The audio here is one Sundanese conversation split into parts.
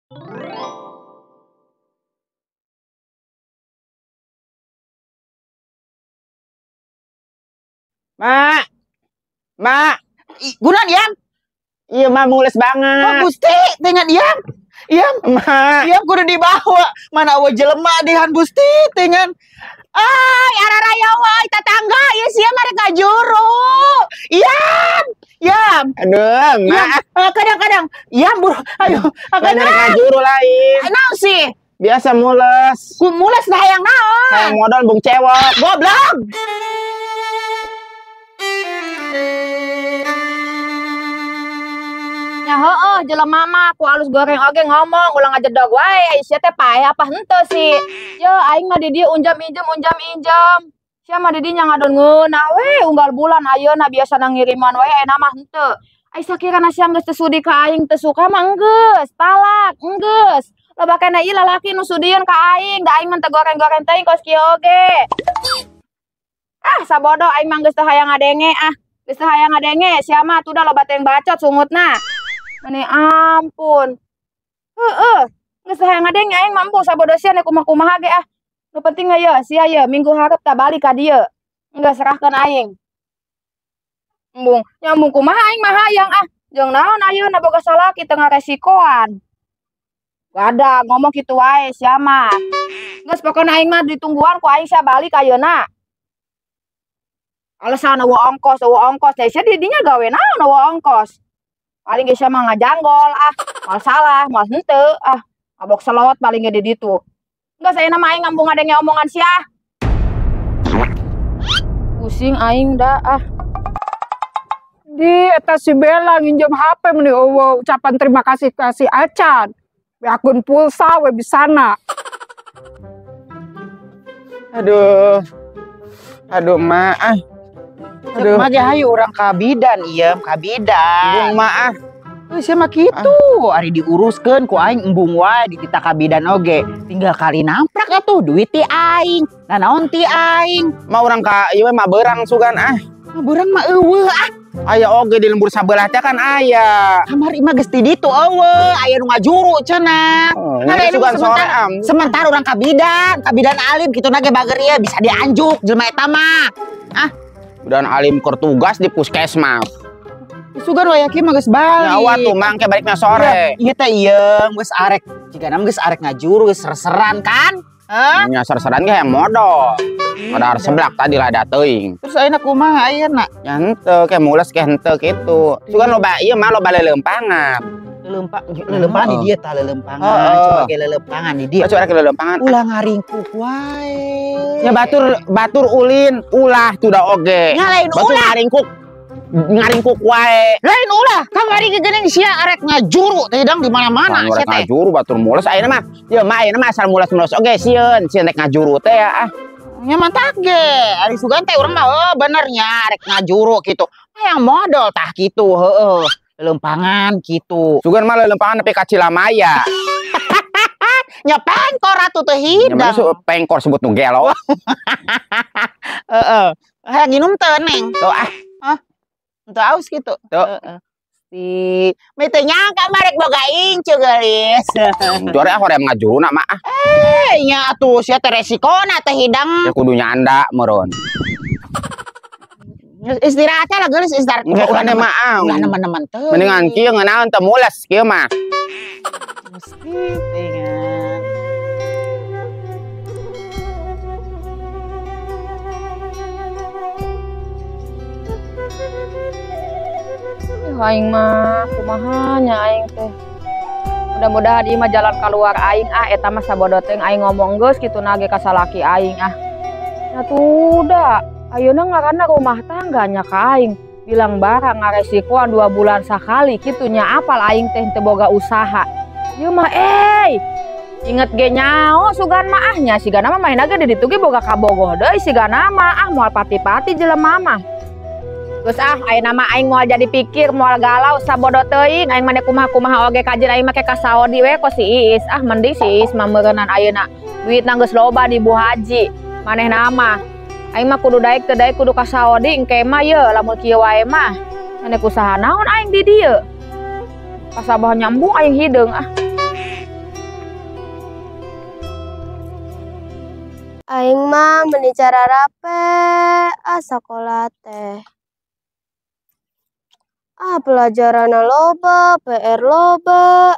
Mak. Mak. Gunan Yam. Iya, Mak, mules banget. Oh, Gusti, dengan Yam. Yam, Mak. Yam kudu dibawa. Mana eueuh jelema dihan Gusti dengan. Ay, araraya wae tetangga ieu sia mah rek ngajuru. Yam. Yam. Aduh, Mak. Kadang-kadang Yam buru ayo kadang ngajuru lain. Naon sih? Biasa mules. Ku mules dah hayang naon? Hayang modal bung cewek. Goblok. Ya heueuh jelema mah ku alus goreng oge ngomong ulah ngajedog wae ai sia teh paeh apa henteu sih. Ye aing mah di dieu unjam injem unjam injem. Sia mah di dinya ngadon ngeunah we unggal bulan ayeuna biasana ngiriman wae ayeuna mah henteu. Ai sakirana sia geus teu sudi ka aing teu suka mah enggeus, talak, enggeus. Loba keneh ieu lalaki nu sudieun ka aing, da aing mah teu goreng-goreng teuing kos kieu oge. Ah sabodo aing mah geus teu hayang ngadenge ah. Geus teu hayang ngadenge sia mah atuh da loba teh bacot sungutna. Meni ampun. Heeh, geus hayang ngadenge aing mah empu sabodo sia kumaha-kumaha ge ah. Nu penting ye sia ye minggu hareup tah balik ka dieu. Geus serahkeun aing. Embung, nyambung kumaha aing mah hayang ah. Jeung naon ayeuna boga salaki teu ngaresikoan. Gada ngomong kitu wae sia mah. Geus pokona aing mah ditungguan ku aing sia balik ayeuna. Alasan eueuh ongkos, teh sia di dinya gawe naon eueuh ongkos. Paling ge sia mah ngajanggol ah, moal salah, moal henteu ah. Mabok selot paling ge di ditu. Geus ayeuna mah aing ngambung ngadenge omongan sia. Pusing aing da ah. Di eta si Bella nginjem HP meni eueuh ucapan terima kasih kasih acan. We akun pulsa we bisana. Aduh. Aduh, Mak ah. Aduh. Mah ge hayu urang ka bidan ieu, ka bidan. Embung mah ah. Heuh sia mah kitu, ari diuruskeun ku aing embung wae dititah ka bidan oge. Tinggal kali namprak atuh duit ti aing. Nah naon ti aing? Mah urang ka ieu mah beurang sugan ah. Mah beurang mah eueuh ah. Aya oge di lembur sabelah teh kan aya. Kamari mah geus ti ditu eueuh, aya nu ngajuru cenah. Oh, sugan sore am. Sementara urang ka bidan alim kitu na ge bager ieu bisa dianjuk jelema eta mah. Ah. Bidan alim keur tugas di puskesmas. Sugan waya kieu mah geus balik. Nyawa tuh mangke balikna sore. Ieu teh ieu geus arek jigana geus arek ngajuru geus serseran kan? Hah? Nya serseran ge hayang modal. Modal seblak tadi lah da teuing. Terus ayeuna kumaha ayeuna? Ya henteu ke mules ke henteu kitu. Sugan loba ieu mah loba leuleumpangan. Leuleumpangan di dieu tah leuleumpangan. Coba ge leuleumpangan di dieu. Coba ge leuleumpangan. Ulah ngaringkuk wae. Ya batur ulin ulah tuh da oge. Nya lain batur ulah. Ngaringkuk wae. Lain ulah, kamari ge geuning sia arek ngajuru teh hidang di mana-mana sia teh. Ngajuru batur mules ayeuna mah. Ieu mah ayeuna mah asal mules-mules oge sieun, sieun rek ngajuru teh ya ah. Nya mantak ge, ari sugan teh urang mah heuh bener nya arek ngajuru kitu. Hayang modal tah kitu heueuh. Leuleumpangan kitu. Sugan mah leuleumpangan nepi ka Cilamaya. Nya pengkor atuh teu hidang. Nya pengkor sebut nu gelo. Heeh. Hayang nginum teu neng? Tuh ah. Hah? Teu aus kitu. Tuh. Heeh. Si meh teu nyangka mah rek boga incu geulis. Jore ah hoream ngajuruna mah ah. Eh nya atuh sia teh resikona teh hidang. Ya kudu nyanda meureun. Istirahat lah geulis istirahat. Ulah mah ah. Ulah nemen-nemen teu. Mendingan kieu ngeunaheun teu mules kieu mah. Mesti dengan. Aing mah kumaha nya aing teh. Mudah-mudahan ieu mah jalan keluar aing ah eta mah sabodo teuing aing ngomong geus kitu na ge ka salaki aing ah. Nya tuh da ayeuna ngaranna rumah tangga nya ka aing bilang barang ngaresikoan 2 bulan sakali kitu nya apal aing teh teu boga usaha. Ieu mah inget ge nyao sugan mah ah nya sigana mah maena ge di ditu ge boga kabogoh deui sigana mah ah moal pati-pati jelema mah. Geus ah ayeuna mah aing moal jadi pikir moal galau sabodo teuing aing mah kumaha-kumaha oge kajeun aing make ka Saudi we ko si Iis ah mending si Iis mah meureunnan ayeuna duitna geus loba di Bu Haji manehna mah aing mah kudu daek teu daek kudu ka Saudi engke mah ye lamun kieu wae mah maneh usaha naon aing di dieu pasabah nyambung aing hideung ah. Aing mah meni cararape ah sakola teh. Ah pelajaranna loba, PR loba.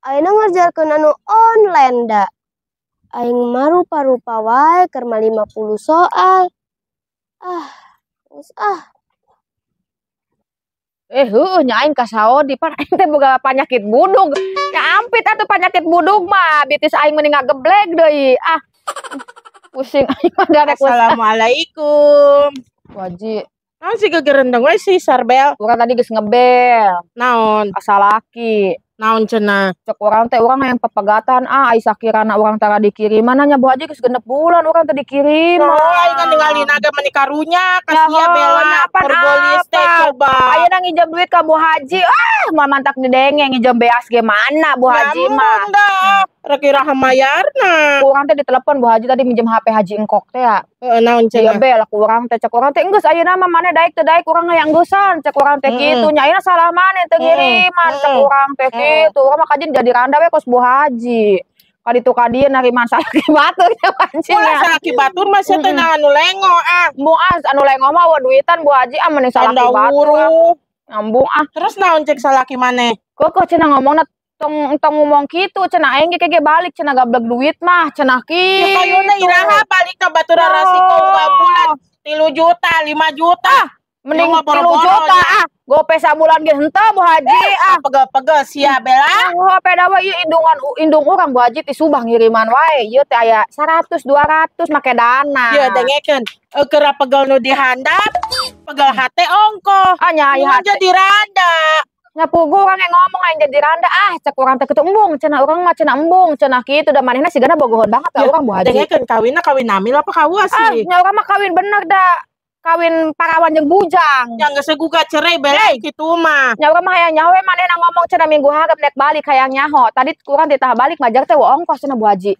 Ayeuna ngerjakeun anu online da. Aing mah rupa-rupa wae keur mah 50 soal. Ah, geus ah. Heueuh nya aing ka Saudi pan aing teh boga panyakit budug. Ya ampit atuh panyakit budug mah bitis aing meni ngageblek deui. Ah. Pusing aing mah darek. Assalamualaikum. Wajib. Naon sih gegerendeng we si Sarbel? Urang tadi geus ngebel. Naon? Asalaki. Naon cenah? Cek urang teh urang hayang pepegatan ah ai sakirana urang tara dikiriman nya Bu Haji geus 6 bulan urang teh dikirim. Oh, aing kan ningali naga meni karunya ka sia Bella pergolis teh coba. Ayeuna nginjem duit ka Bu Haji. Ah, moal mantak didenge nginjem beas ge mana Bu Haji mah. Rek iraha mayarna. Ku urang teh ditelepon Bu Haji tadi minjem HP Haji Engkok teh ya. Heeh, naon cenah? Iya bel ku urang teh cek urang teh geus ayeuna mah maneh daek teu daek urang hayang geusan cek urang teh kitu nya ayeuna salah maneh teu ngiriman cek urang teh kitu. Urang mah kajeun jadi randa we kos Bu Haji. Kaditu ka dieu nariman salaki batur nya pancing. Ulah salaki batur mah sia teh anu lengo ah. Embung ah anu lengo mah wa duitan Bu Haji ah mending salaki batur. Embung ah. Terus naon cek salaki maneh? Kok cenah ngomongna tong tong ngomong kitu cenah aing ge balik cenah gablek duit mah cenah kitu. Ya kayuna iraha balik ka batur rasiko unggal bulan 3 juta 5 juta. Mending 3 juta ah. Gope sabulan ge henteu Bu Haji ah. Pegel-pegel sia Bella. Oh, peda we ieu indungan indung urang Bu Haji ti Subang ngiriman wae. Ieu teh aya 100 200 make dana. Ieu dengekeun keur pegel nu dihandap, pegel hate ongkoh. Ah nya aya hate. Jadi randa. Nya pugu urang yang ngomong aing jadi randa ah cek urang teh kitu embung cenah urang mah cenah embung cenah kitu da manehna sigana bogohon banget ka urang Bu Haji. Dengekeun kawinna kawin namil apa kawa sih? Ah nya urang mah kawin bener da. Kawin parawan jeung bujang. Yang geus gugat cerai bela kitu mah. Nya urang mah hayang nyaho we manehna ngomong cenah minggu hareup nek balik hayang nyaho. Tadi kurang ditah balik majar teh wa ongkos cenah Bu Haji.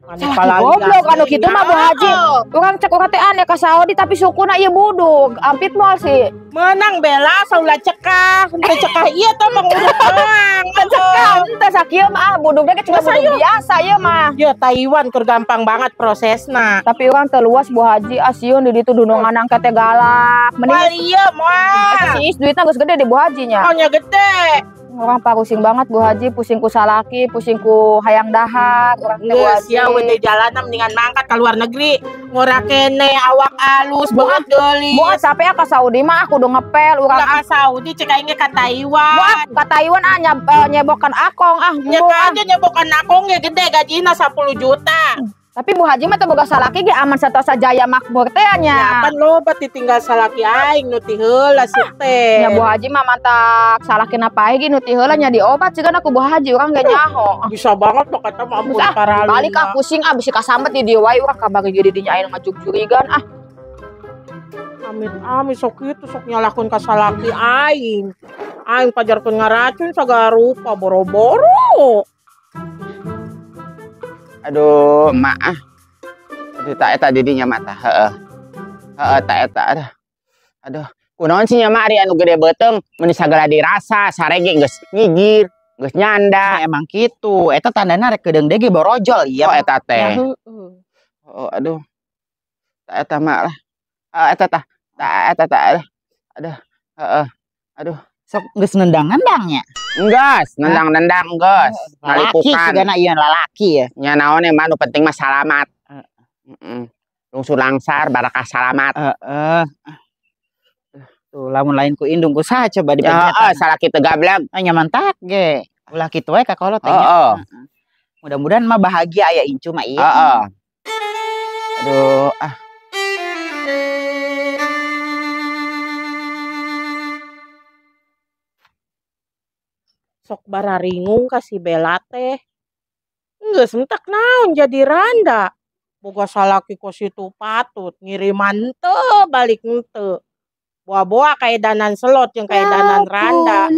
Goblok anu kitu mah Bu Haji. Urang cek urang teh aneh ka Saudi tapi sukuna ieu budug. Ampit moal sih. Menang Bella saulah cekah, henteu cekah ieu teh manguruk doang. Cekah henteu sakieu mah ah budugna ge cuma budug biasa ieu mah. Ya Taiwan keur gampang banget prosesna. Tapi urang teu luas Bu Haji ah sieun di ditu dunungan angke teh galak. Mending ieu moal. Si Is duitna geus gede di Bu Haji nya. Oh nya gede. Orang pusing banget Bu Haji, pusing ku salaki, pusing ku hayang dahar, urang teh Bu Haji. Geus ya we teh jalanna mendingan mangkat ka luar negeri, ngora kene awak alus banget geulis. Bu capek ka Saudi mah aku kudu ngepel urang ka Saudi cek aing ge ka Taiwan. Bu ka Taiwan ah nyebokan akong ah. Nya aja nyebokan akong ge gede gajina 10 juta. Tapi Bu Haji mah teu boga salaki ge aman satosa jaya makmur teh nya. Ya pan loba ditinggal salaki aing nu ti heula si teh. Nya Bu Haji mah mantak salakina paeh ge nu ti heula nya diobat sigana ku Bu Haji urang ge nyaho. Bisa banget mah kata mah ampun paraluna. Balik ah pusing ah bisi kasambet di dieu wae urang kabari ge di dinya aing ngajugjurigan ah. Amit amit sok kitu sok nyalahkeun ka salaki aing. Aing pajarkeun ngaracun sagala rupa boro-boro. Aduh, emak ah. Aduh, tak eta didinya mata. Heeh. Heeh, tak eta. Aduh. Aduh, kunaon sih nya mak ari anu gede beuteung meuni sagala dirasa sarege geus ngigir, geus nyanda. Nah, emang kitu. Eta tandana rek kedeung deui ge borojol ieu. Oh, eta teh. Heeh. Oh, aduh. Tak eta mak lah. Heeh, eta tah. Tak eta tah. Aduh. Aduh. Heeh. Aduh. Sok geus nendang-nendangnya. Enggeus, nendang-nendang geus. Lalaki sigana ieu lalaki ya. Nya naon mah nu penting mah salamat. Heeh. Lungsur langsar barakah salamat. Heeh. Tuh lamun lain ku indung ku saha coba dipencetan. Heeh, salaki teu gablek. Nya mantak ge. Ulah kitu we ka kolot teh nya. Heeh. Mudah-mudahan mah bahagia aya incu mah ieu. Heeh. Aduh ah. Sok bararingung ka si Bella teh. Geus entek naon jadi randa. Boga salaki kos itu patut ngiriman teu balik henteu. Boa-boa kaedanan selot jeung kaedanan randa.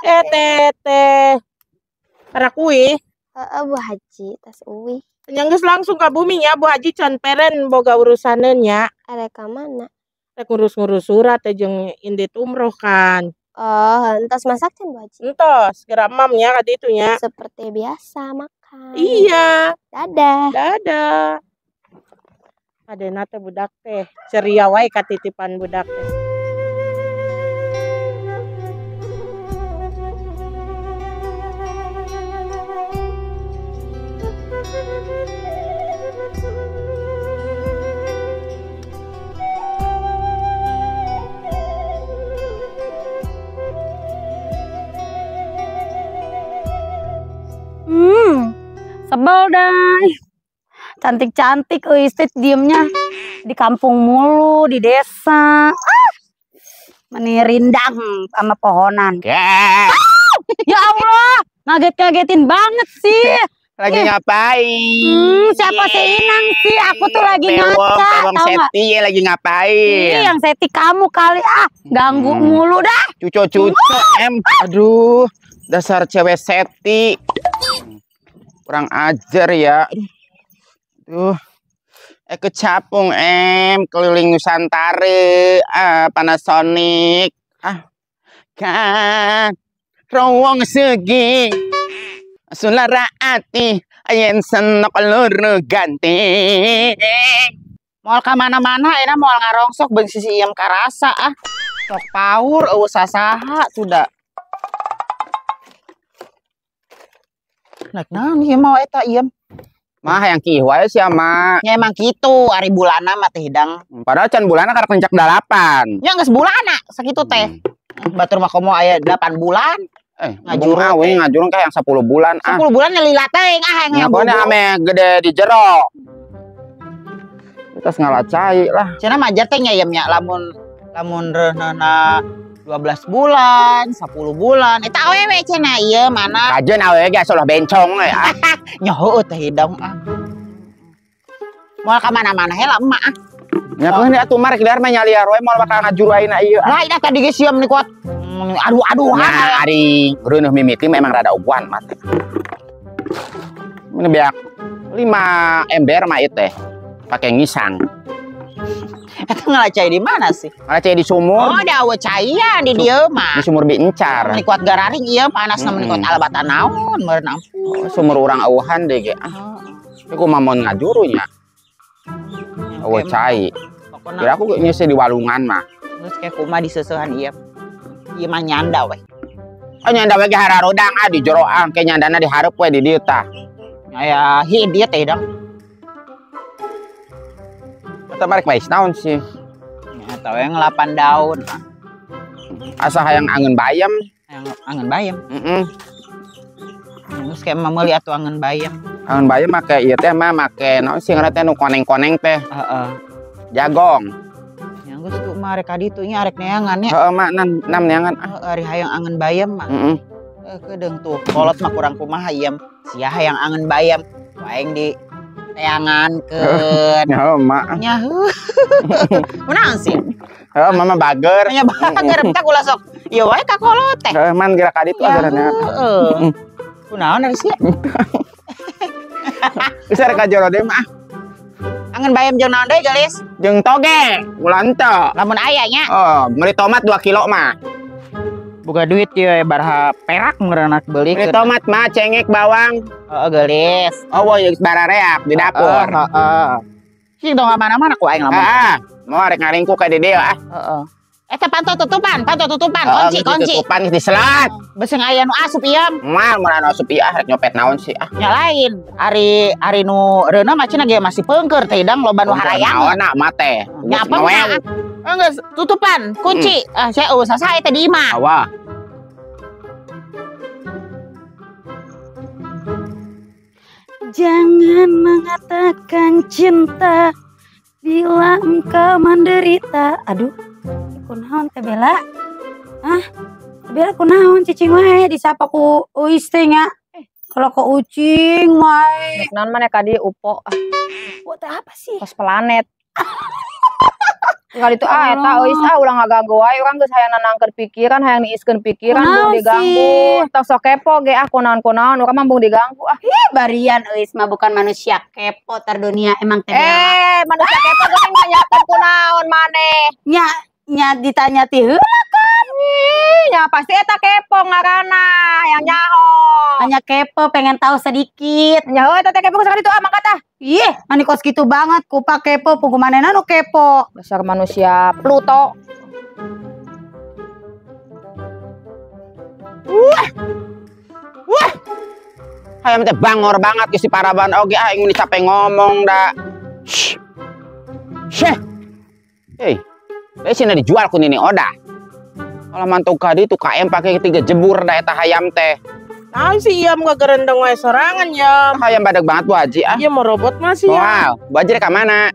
Eh teh teh. Karak uih. Heeh Bu Haji tas uih. Nya geus langsung ka bumi nya Bu Haji can peren boga urusaneun nya. Arek ka mana? Rek ngurus-ngurus surat teh jeung indit umroh kan. Oh, entos masak can Bu Haji? Entos, geura emam nya ka ditu nya. Seperti biasa makan. Iya. Dadah. Dadah. Adena teh budak teh ceria wae katitipan budak teh. Sebel dah. Cantik-cantik euy diemnya di kampung mulu, di desa. Ah, meni rindang sama pohonan. Yeah. Ah, ya Allah, ngaget-ngagetin banget sih. Lagi ngapain? Siapa si Inang sih? Aku tuh lagi ngaca. Pewong Seti lagi ngapain? Ih, yang Seti kamu kali ah, ganggu mulu dah. Cuco-cuco em, aduh, dasar cewek Seti. Kurang ajar ya. Aduh. Kecapung em keliling Nusantara, Panasonic. Ah. Kan rowong segi sulara ati yen senok loro ganti. Moal ka mana-mana enak moal ngarongsok ben sisi iem karasa ah. Sok paur eueuh sasaha sudah. Naik naon ieu mah eta iem. Mah yang kieu wae sia mah. Nya emang kitu ari bulana mah teh hidang. Padahal can bulana karek kencak 8. Nya geus bulana sakitu teh. Batur mah komo aya 8 bulan. Ngajurung we ngajurung kayak yang 10 bulan ah. 10 bulan lila teuing ah yang ngabona ame gede di jero. Terus ngalacai lah. Cenah majar teh nya iem nya lamun lamun reunana 12 bulan, 10 bulan. Eta awewe cenah ieu mana? Kajeun awewe ge asa bencong we ah. Nya heueuh teh hidang ah. Moal ka mana-mana heula emak ah. Nya keun atuh mah rek liar mah nyaliar we moal bakal ngajuru ayeuna ieu. Lah ida tadi geus sieum ni kuat. Aduh-aduhan. Nya ari reunuh mimiti memang rada uguan mah teh. Ini beak 5 ember mah ieu teh. Pake ngisang. Eta ngalacai di mana sih? Ngalacai di sumur. Oh, da eueuh caian di dieu mah. Di sumur Bincar. Meni kuat gararing ieu panasna meni kuat alabatan naon meureun ampun. Oh, sumur urang eueuhan deui ge. Ah. Ieu kumaha mun ngajurunya. Eueuh cai. Kira aku nyeuseun di walungan mah. Geus kayak kumaha diseusehan ieu. Ieu mah nyanda we. Oh nyanda we ge hararodang ah di jero ah ke nyandana di hareup we di dieu tah. Aya hi dieu teh dong. Eta marek mais naon sih? Ya tau yang 8 daun. Asa hayang angeun bayam. Hayang angeun bayam. Heeh. Geus kayak meuli atuh angeun bayam. Angeun bayam make ieu teh mah make naon sih ngaranna teh nu koneng-koneng teh. Heeh. Jagong. Ya geus tuh mah rek ka ditu nya arek neangan nya. Heeh mah nam neangan ah. Heeh ari hayang angeun bayam mah. Heeh. Kedeung tuh kolot mah kurang kumaha ieu. Sia hayang angeun bayam. Waeng di teangankeun. Nya mak. Nya heuh. Kunaon sih? Heuh mama bager. Nya bager entak ulah sok. Ieu wae ka kolot teh. Heuh man geura ka ditu ajaran heeh. Kunaon ari sia? Geus rek ka jero deui mah. Angeun bayam jeung naon deui geulis? Jeung toge, ulah henteu. Lamun aya nya. Oh, meuli tomat 2 kilo mah. Boga duit ieu baraha perak meureunna beuli. Meuli tomat mah cengek bawang. Heeh geulis. Oh, woy geus barareak di dapur. Heeh. Cing tong ka mana-mana ku aing lamun. Heeh. Mau arek ngaringkuk ka di dieu ah. Heeh. Eta panto tutupan, kunci, kunci. Tutupan geus diselat. Beseng aya nu asup ieu. Moal mun anu asup ieu ah rek nyopet naon sih ah. Nya lain, ari ari nu reuneuh mah cenah ge masih peungkeur teh hidang loba nu harayang. Naon mah teh. Nya apa mah? Geus tutupan, kunci. Ah sia eueuh sasae teh di imah. Awa. Jangan mengatakan cinta bila engkau menderita. Aduh, kunaon Teh Bella? Hah? Teh Bella kunaon cicing wae disapa ku Uis teh nya. Kalau ke ucing wae. Naon maneh ka dieu upo. Upo teh apa sih? Kos planet. Kali itu ah eta euis ah ulah ngaganggu wae urang geus hayang nanangkeun pikiran, hayang niiskeun pikiran bung diganggu. Tong sok kepo ge ah kunaon-kunaon urang mah bung diganggu ah. Ih, barian euis mah bukan manusia kepo terdunia emang teh. Manusia kepo geuning nanyakeun kunaon maneh. Nya nya ditanya ti heula kan. Ih, nya pasti eta kepo ngaranna hayang nyaho. Hanya kepo pengen tahu sedikit. Nya heuh teh kepo sakali itu ah mangkat ah. Ih, mani kos gitu banget kupa kepo pugu manehna nu kepo. Dasar manusia Pluto. Wah. Wah. Hayam teh bangor banget geus si paraban oge aing meni capek ngomong da. Syeh. Hei. Bae sina dijual ku Nini Odah. Kalau mantau kadi tuh KM pakai 3 jebur da eta hayam teh. Naon sih ieu mah gerendeng wae sorangan ya. Hayam badag banget Bu Haji ah. Ieu mau robot mah sih. Wow, Bu Haji rek ka mana?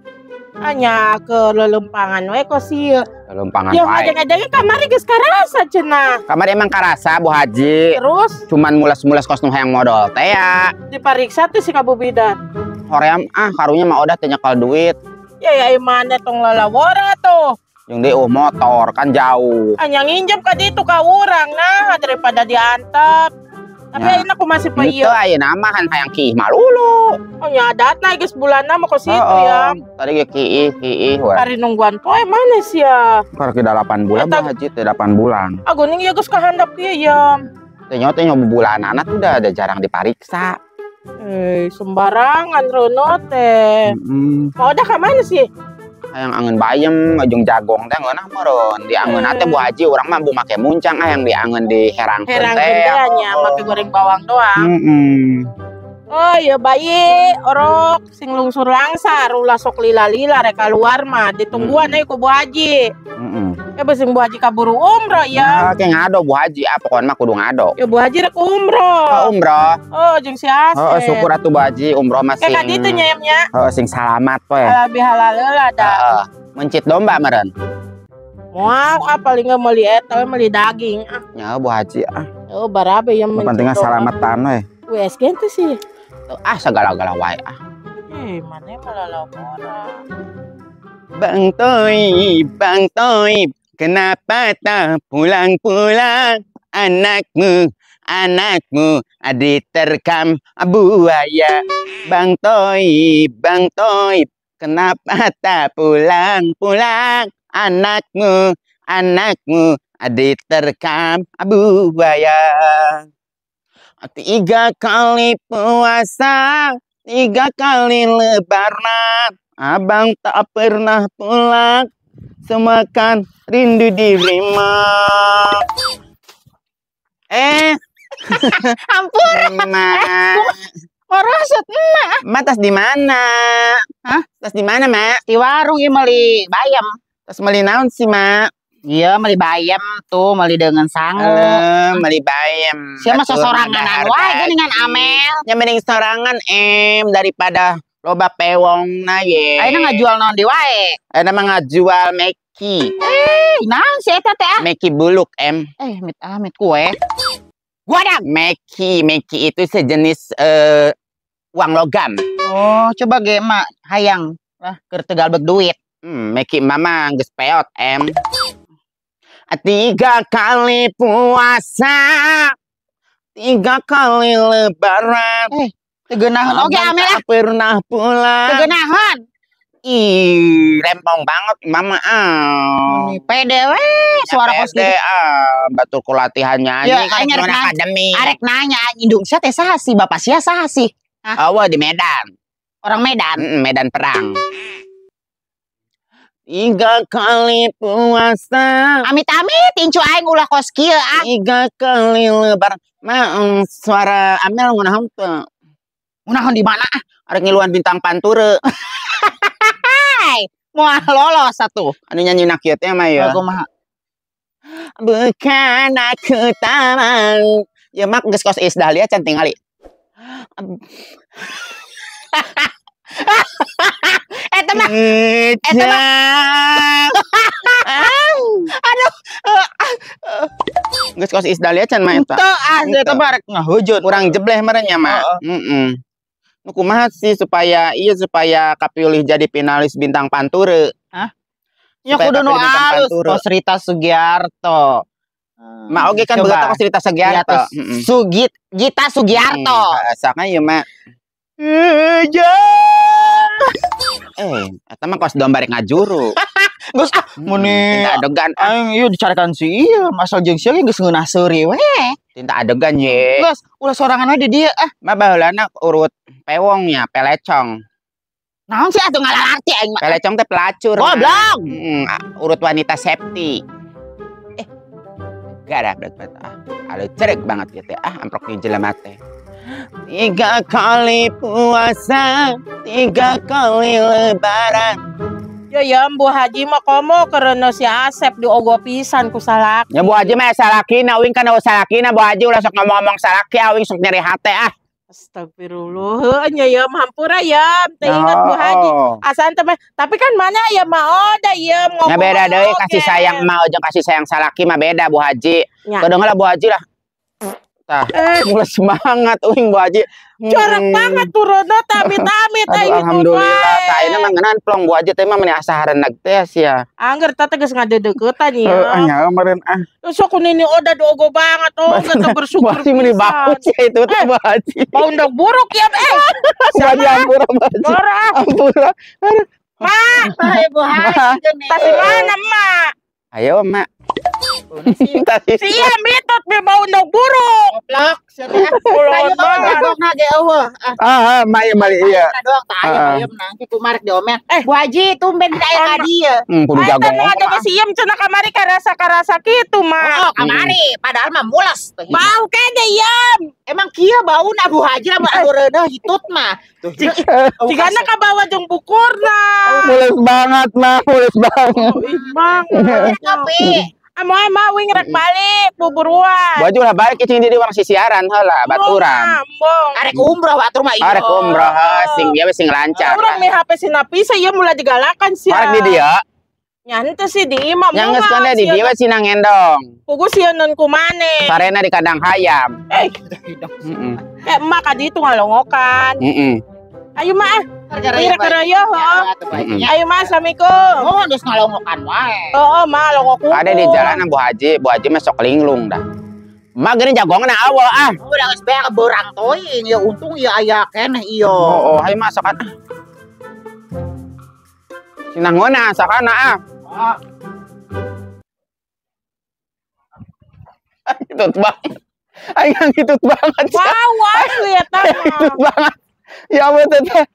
Hanya ke lelempangan we kok sih. Lelempangan wae. Ya ngajeng-ngajengnya kamari geus karasa cenah. Kamari emang karasa Bu Haji. Terus cuman mulas-mulas kos nu hayang modal teh ya. Dipariksa tuh si ka Bu Bidan. Hoream ah karunya mah Odah teh nyekal duit. Ya ya imane tong lalawora tuh. Jeung deui oh motor kan jauh. Hanya nginjem ka ditu ka urang nah daripada diantep. Tapi ayeuna aku masih pa ieu. Henteu ayeuna mah kan hayang kiih malulu. Oh nya adatna geus bulanna mah kos itu ya. Tadi ge kiih kiih we. Ari nungguan poe mana sia? Karek 8 bulan Bu Haji teh 8 bulan. Ah geuning ieu geus kahandap kieu ya. Teh nyaho teh nyoba bulanana tuh udah ada jarang dipariksa. Sembarangan rono teh. Mau udah ka mana sih? Hayang angeun bayem jeung jagong teh ngeunah meureun. Diangeun teh Bu Haji urang mah bu make muncang ah yang diangeun di herangkeun teh. Herangkeun teh nya make goreng bawang doang. Oh ya bayi orok sing lungsur langsar ulah sok lila-lila rek keluar mah ditungguan euy ku Bu Haji. Ya besing Bu Haji kaburu umroh ya. Nah, kayak ngado Bu Haji ah pokoknya mah kudu ngado. Ya Bu Haji rek umroh. Oh, umroh. Oh jeung si Asep. Oh syukur atuh Bu Haji umroh mah sing. Kayak kaditu nya nya. Oh sing salamat poe. Halal bihalal heula da. Heeh. Mencit domba meureun. Moal ah paling ge meuli eta we meuli daging ah. Nya Bu Haji ah. Oh barabe ya mencit. Pentingnya salamatan we. USG teh sih. Ah segala-gala wae ah. Mana malah laporan. Bang Toib, kenapa tak pulang-pulang? Anakmu, anakmu diterkam buaya. Bang Toib, kenapa tak pulang-pulang? Anakmu, anakmu diterkam buaya. 3 kali puasa, 3 kali lebaran, abang tak pernah pulang, semakan rindu dirimu. Ampun. Mak. Merosot emak. Mak tas di mana? Hah? Tas di mana, Mak? Di warung ieu meuli bayam. Tas meuli naon sih, Mak? Iya, meuli bayam tuh, meuli dengan sangu. Meuli bayam. Siapa sosoranganan wae geuningan Amel. Nya mending sorangan em daripada loba pewongna ye. Ayeuna ngajual naon di wae? Ayeuna mah ngajual meki. Naon sih eta teh ah? Meki buluk em. Mit ah mit kue. Guadang. Meki, meki itu sejenis uang logam. Oh, coba ge mak hayang lah keur tegal bek duit. Meki mama geus peot em. 3 kali puasa, 3 kali lebaran. Teu geunaheun oge Amel ah. Pernah pulang. Teu geunaheun. Ih, rempong banget mama ah. Pede we suara kos gitu. Ah, batur ku latihan nyanyi ya, kan akademi. Arek nanya indung sia teh saha sih, bapak sia saha sih? Awa di Medan. Orang Medan? Medan perang. 3 kali puasa. Amit-amit incu aing ulah kos kieu ah. 3 kali lebaran. Ma suara Amel ngunaon teu? Ngunaon di mana ah? Arek ngiluan bintang panture. Hai, moal lolos atuh. Anu nyanyi nak kieu teh mah ya. Kumaha? Bukan aku tak mau. Ya mak geus kos Is Dahlia can tingali. Eta mah. Eta mah. Aduh. Geus kos Is Dahlia can mah eta. Teu ah, eta mah rek ngahujud. Kurang jebleh meureun nya mah. Heeh. Nu kumaha sih supaya iya supaya kapilih jadi finalis bintang panture? Hah? Ya kudu nu alus kos Rita Sugiarto. Ma oge kan begitu kos Rita Sugiarto. Sugit Gita Sugiarto. Sakna ieu mah. Eta mah kos domba rek ngajuru. Geus ah, meni Tinta adegan ah. Aing ieu dicarikan si ieu, asal jeung sia geus ngeunah seuri we. Tinta adegan ye. Geus, ulah sorangan we di dieu ah. Mah baheulana urut pewongnya, pelecong. Naon sih atuh ngalarti aing mah. Pelecong teh pelacur. Goblok. Urut wanita safety. Gak ada berat ah. Aduh cerek banget gitu ah, amprok di jelema teh. 3 kali puasa, 3 kali lebaran. Ya ya, Bu Haji mah komo karena si Asep diogo pisan ku salaki. Ya Bu Haji mah salakina, uing kan eueuh salakina, Bu Haji ulah sok ngomong-ngomong salaki, uing sok nyeri hate ah. Astagfirullah, heuh nya ya hampura ya, teu inget Bu Haji. Asan teh tapi kan mana ya mah oda ya ngomong. Ya beda deui kasih sayang mah jeung kasih sayang salaki mah beda Bu Haji. Kadang lah Bu Haji lah. Tah, mulai semangat uing Bu Haji. Jorok banget turunna amit-amit aduh, alhamdulillah. Tah ayeuna mah ngeunaan plong Bu Haji teh mah meni asa hareuneg teh sia. Angger teh geus ngadedeukeutan ieu. Heeh, nya meureun ah. Sok ku nini oda diogo banget oh geus bersyukur. Bu Haji meni bau sia itu teh Bu Haji. Bau ndog buruk ya eh. Bu Haji ampura Bu Haji. Ampura. Mak, Bu Haji. Tas mana Mak? Ayo Mak. Sia mitut be bau ndog buruk. Goblok sia teh. Ayo jagongna ge eueuh. Ah, mak ieu mali ieu. Doang tah aya ieu nanti kumarek diomen. Bu Haji tumben da aya ka dieu. Kudu jagong. Eta nu ada siem cenah kamari karasa-karasa kitu mah. Oh, kamari padahal mah mules teh. Bau kene yam. Emang kieu bauna Bu Haji lamun anu reuneuh hitut mah. Cigana kabawa jeung bukurna. Mules banget mah, mules banget. Ih, banget. Tapi Amoy mah wing rek balik buburuan. Baju lah balik cicing di urang sisiaran heula baturan. Arek umroh batur mah ieu. Arek umroh sing ieu sing lancar. Urang mi HP si Napisa ieu mulai digalakan sia. Arek di dieu. Nya henteu sih di imah Nya geus kana di dieu we sinang ngendong. Pugu sieun ku maneh. Sarena di kandang hayam. Eh. Heeh. Eh emak ka ditu ngalongokan. Heeh. Ayo mah. Rek raya heeh. Ayo mah assalamualaikum. Oh, geus ngalongokan wae. Heeh, mah longok. Ada di jalan Bu Haji, Bu Haji mah sok linglung dah. Mah geuning jagongna aweul ah. Udah geus beak beurang teuing ya untung ya aya keneh ieu. Oh, hayu mah sok ah. Sinangona sakana ah. Hitut banget. Aing hitut banget. Wow, asli eta mah. Hitut banget. Ya Allah teteh.